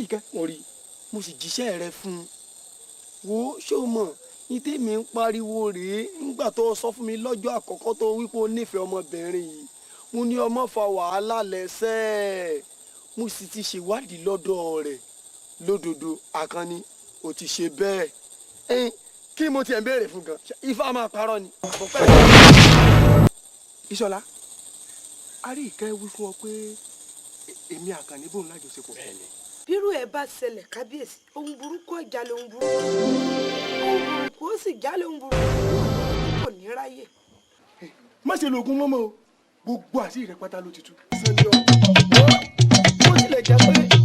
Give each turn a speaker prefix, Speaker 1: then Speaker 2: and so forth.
Speaker 1: Àríkẹ́.
Speaker 2: Mo rí i, mo sì jíṣẹ́ rẹ fún un. Wo, ṣé o mọ̀ ní tèmi ń pariwo rèé? Nígbà tó o sọ fún mi lọ́jọ́ àkọ́kọ́ tó wípé o nífẹ̀ẹ́ ọmọbìnrin yìí, mo ní ọmọ fa wàhálà lẹ́sẹ̀. Mo sì ti ṣèwádìí lọ́dọ̀ rẹ̀ lódodo. Àkànní, o ti ṣe bẹ́ẹ̀. Ẹn, kí mo tiẹ̀ ń béèrè fún gan? Ṣé Ifá máa parọ́ ni?
Speaker 1: Ìṣọ̀lá, Àríkẹ́ wí fún ọ pé èmi Àkànní bòun lájọṣepọ̀.
Speaker 2: Bẹ́ẹ̀ni.
Speaker 3: Bírú ẹ bá ṣẹlẹ̀, kábíyèsí, ohun burúkú ọjà lóhun burúkú, ohun burúkú ó sì jálè, ohun burúkú kò ní ráyè.
Speaker 1: Má ṣe lògùn mọ́mọ́ o, gbogbo àṣírí rẹ pátá ló ti tú.
Speaker 2: Bó tilẹ̀ jẹ́ pé